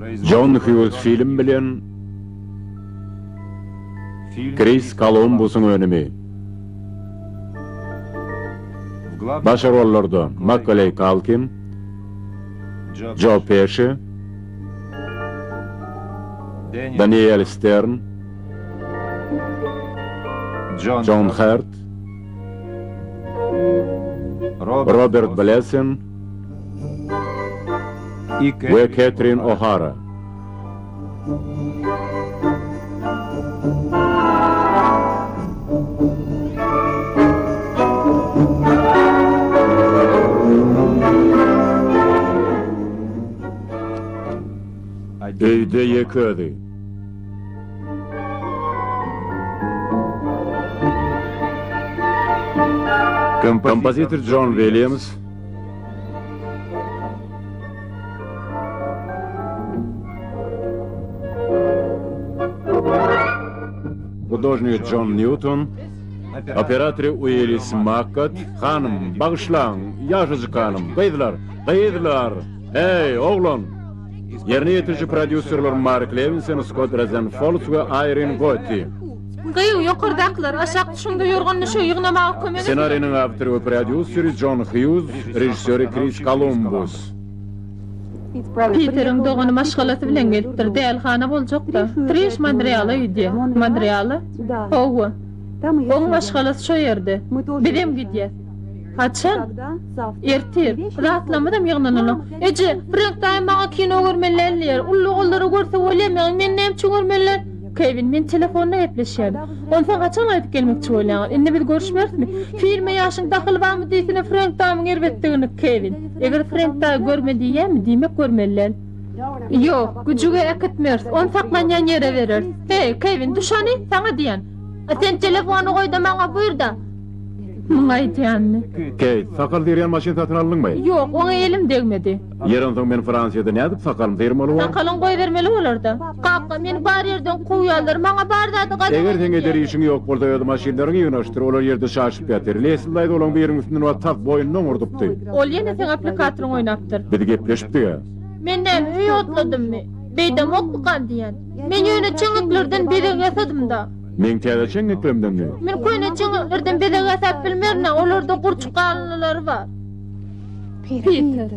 Jon Hýuz film bilen Kris Kolumbusyň önümi. Baş rollarda Makoleý Kalkin, Jo Peşi, Daniel Stern, Jon Hert, Robert Blessin we Ketrin O'Hara. Öýde ýeke özi. Kompozitor Jon Williams Hudožnik Jon Nýuton, operatory Uillis Makkat, Hanym, bagyşlaň, ýaşajyk hanym, gyzlar, gyzlar, heý, oglan! Ýerine ýetiriji prodýuserler Mark Lewinson, Skott Rozenfolds we Aýrin Gotti. Gyýw, ýokardakylar, aşak düşüň-de ýorgan-düşegi ýygnamaga kömek ediň. Ssenariniň awtory we prodýuseri Jon Hýuz, režissýory Kris Kolumbus. Piteriň dogany maşgalasy bilen gelipdir. Dälihana boljak-da. Triş Monreala gidýär. Monreala? Hawa. Oň maşgalasy şo ýerde. Bizem gidýäs. Haçan? Ertir. Zatlarymyzam ýygnananok. Eje, Frenk daýy maňa kino görmeli däl diýýär. Uly ogullary görse bolýar, men näme üçin görmeli däl? Kewin, men telefonda gepleşýän. Onsoň haçan gaýdyp gelmekçi bolýaňyz? Indi biz görüşmerismi? Filme ýaşyň dahyly barmy diýsene Frenk daýymyň erbetdigini, Kewin. Eger Frenk daýy görme diýýämi, diýmek görmeli däl. Ýok, güjügi äkitmeris, ony saklanýan ýere bereris. Heý, Kewin, düş hany, saňa diýýän. A sen telefony goý-da maňa buýur-da. Muň aýdýanyny. Keýt, sakal syrýan maşyn satyn aldyňmy? Ýok, oňa elim degmedi. Ýeri onsoň men Fransiýada nädip sakalymy syrmaly bolar? Sakalyňy goýbermeli bolar-da. Kaka, meni bar ýerden kowýarlar, maňa bar zady gadagan Eger seň eder edýärler. işiň ýok bolsa öz maşynlaryňy ýygnaşdyr, olar ýerde çaşyp ýatyr. Lesli daýza olaň biriniň üstünden wagt tas boýnuny oňurdypdy. Ol ýene seň applikatoryňy oýnapdyr. Biz gepleşipdik-ä. Men näme, öý otladymmy? Beýdemokmykam diýýän. Men ýöne çeňňeklerden bezeg ýasadym-da. Meň täze çeňňeklerimdenmi? Men köne çeňňeklerden bezeg ýasap bilmerin-ä, olarda gurçuk galyndylary bar. Piter.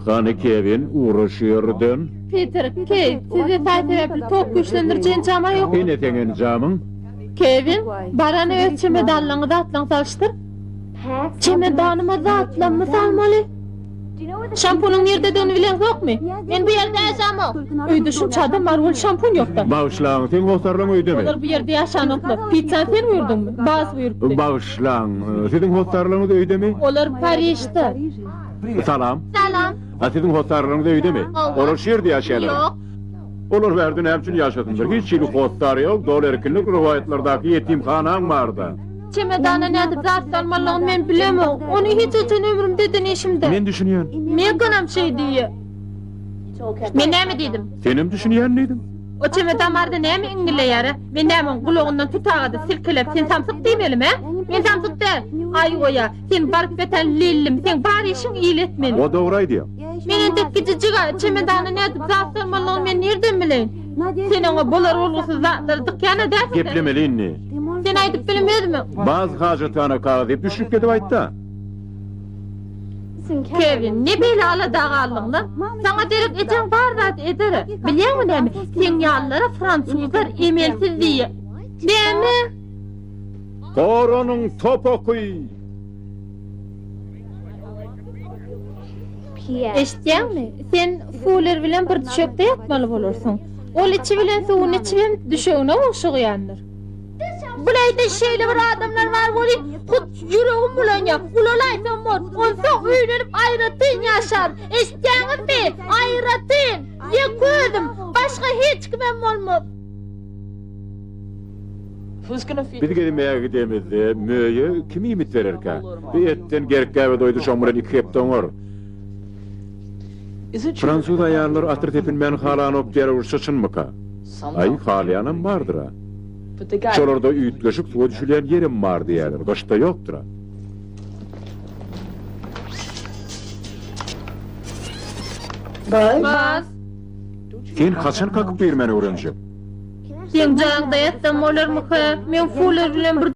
Hany Kewin, ugra şu ýerden. Piter, Keýt, sizde saý sebäpli tok güýçlendiriji enjam-a ýok. Ine seň enjamyň. Kewin, bar hany öz çemedanlaňy zatlaňy salyşdyr. Çemedanyma zatlammy salmaly? Şampunyň nirdedigini bileňzokmy? Men bu ýerde ýaşamok. Öýde şunça adam bar, ol şampun ýok-da. Bagyşlaň, seň hossarlaň öýdemi? Olar bu ýerde ýaşanoklar. Pizzany sen buýurdyňmy? Baz buýrupdy. Bagyşlaň, siziň hossarlaryňyz öýdemi? Olar Parižde. Salam. Salam. A siziň hossarlaryňyz öýdemi? Hawa. Olar şu ýerde ýaşaýarlar. Ýok. Olar bärde näme üçin ýaşasynlar? Hiç hili hossar ýok, doly erkinlik rowaýatlardaky ýetimhanaň barda. Çemedana nädip zat salmalygyny men bilemok. Ony hiç haçan ömrümde eden işim däl. Men düşünýän. Meganam şeý diýýär. Men näme diýdim? Senem düşünýän diýdiň. O çemedan barada näme iňňilleýär-ä? Men näme oň gulagyndan tutagada silkeläp sen samsyk diýmelimi, hä? Men samsyk däl. Aý goýa, sen baryp ýatan lellim, seň bar işiň il etmeli. O dogry aýdýar. Men entek kiçijig-ä, çemedana nädip zat salmalygyny men nirden bileýin? Sen oňa bolar-bolgusyz zatlary dykýan-a dälsiň-dä? Geplemeli indi. Sen aýdyp bilmezmiň? Baz hajathana kagyz diýip düşnükli edip aýtda. Kewin, ne beýle alada galdyň-la? Saňa derek ejeň bar zady eder-ä. Bilýäňmi näme, seň ýalylara fransuzlar emelsiz diýýär. Näme? Goranyň top oky! Eşitýäňmi? Sen Fuller bilen bir düşekde ýatmaly bolarsyň. Ol içi bilen suwuny içibem düşegine ogşugýandyr. Bulaýda şeýle bir adamlar bar welin, hut ýüregim bulanýar. Ulalaýsam bor. Onsoň öýlenip aýratyn ýaşaryn. Eşitýäňizmi? Aýratyn! Ýeke özüm. Başga hiç kimem bolmaz. Biz gezmäge gidemizde, möýe kim iýmit bererkä? Bu etden gerk-gäbe doýdy, şoň bilen iki hepde oňar. Fransuz aýallary atyr sepinmäni halanok diýýär, urşa çynmyka? Aý, halaýanam bardyr-a. Şolarda üýtgeşik suwa düşülýän ýerem bar diýýärler, gyşda ýokdur-a. Baz. Sen haçan kakyp girmäni öwrenjek? Seň jaýyňda ýatsam bolarmyka? Men Fuller bilen bir.